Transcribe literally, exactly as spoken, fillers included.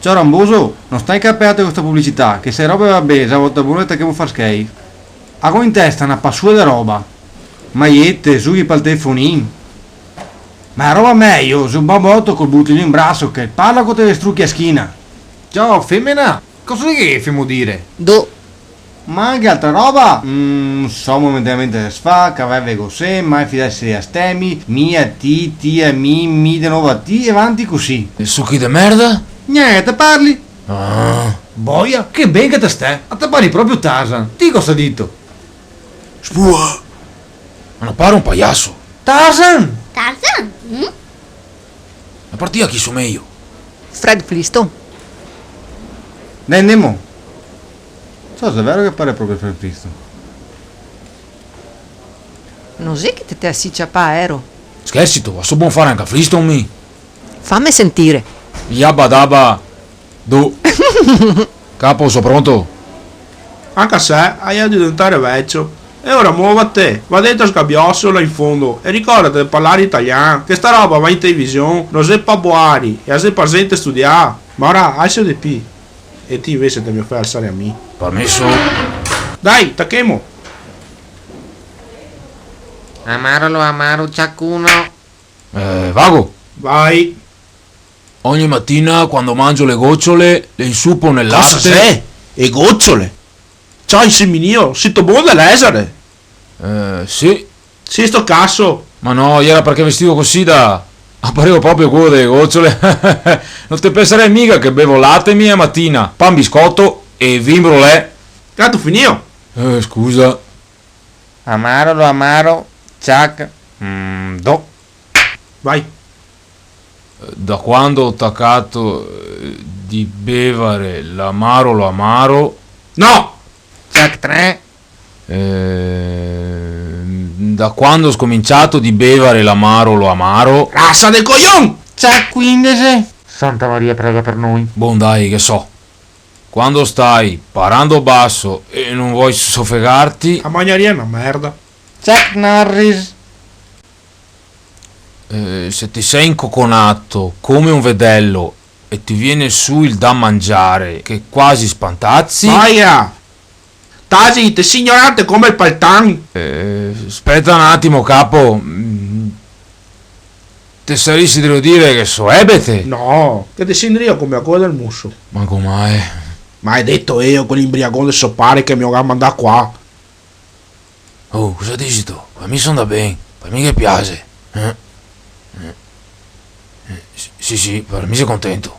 Ciò, Ramboso, no sta incaparte co sta publicità, che se roba va ben, za volta bona tachemo far schei. A go in testa na pasua de roba. Maiete, zughi pal telefonin. Ma la roba mejo, xe un bamboto col butino in braso che parla co te struchi a schina. Ciò, femena, cosa xe che femo dire? Do. Ma anca altra roba? Mm, so momentanamente desfà, cavè vegosè, mai fidarse de astemi, mi a ti, ti a mi, mi de novo a ti, e vanti cusì. E suchi de merda? Gnente, te parli? Ah. Boia, che ben che te stè, a te pari proprio Tarzan. Ti cosa dito? Sbua! Ma no pare un paiaso? Tarzan! Tarzan? Mm? Ma par ti a chi somejo? Fred Flintstone. Dai, ndemo. So, xe vero che pare proprio Fred Flintstone. No xe che te te si ciapà, Ero? Schersito, a so bon fare anca Flintstone, mi. Fame sentire. Yabba dabba. Du. Capo, so pronto? Anca se a ea de diventare vecio. E ora movete, va dentro al sgabiosolo là in fondo e ricordate de parlare italian, che sta roba va in television, no xe pa boari, e a xe pa zente studià. Ma ora alseo de pi. E ti invese te me fè alsare a mi. Permeso? Dai, tachemo! Amaro lo amaro, ciacuno. Eh, vago. Vai. Ogni matina, quando mangio le gocciole, le insupo nel latte. Cosa xe? E gocciole? Ciò, inseminìo, sito bon de lèzare? Eh, sì. Sì, sto caso. Ma no, iera parché vestivo cusì da... Aparevo proprio queo dele gocciole. No te pensarè miga che bevo late mi a matina, pan biscoto e vin brulè. Gato finìo? Eh, scusa. Amaro lo amaro, ciac, mm, do. Vai. Da quando ho taccato, eh, di bevare l'amaro lo amaro. No! Ciac tre. Eh, da quando ho scominciato di bevare l'amaro lo amaro. Rasa de cojon! Ciac quindese. Santa Maria, prega per noi. Bon, dai, che so. Quando stai parando baso e no vol sofegarte. A magnaria xe na merda. Chuck Norris. Eh, se ti sei incoconato come un vedello e ti viene su il da mangiare che quasi spantazzi. Boia! Tazi, te si ignorante come el paltan! Eh, speta un atimo, capo. Mm, te sarisi drio dire che so ebete? No, che te si indrio come a coda del muso. Ma com'è? Ma xe deto eo, quel imbriagon de so pare che me lo ga mandà qua. Oh, cosa dixito? Par mi son da ben, par mi che piaxe. Eh? Eh. Eh, sì, sì, sì, par mi xe contento.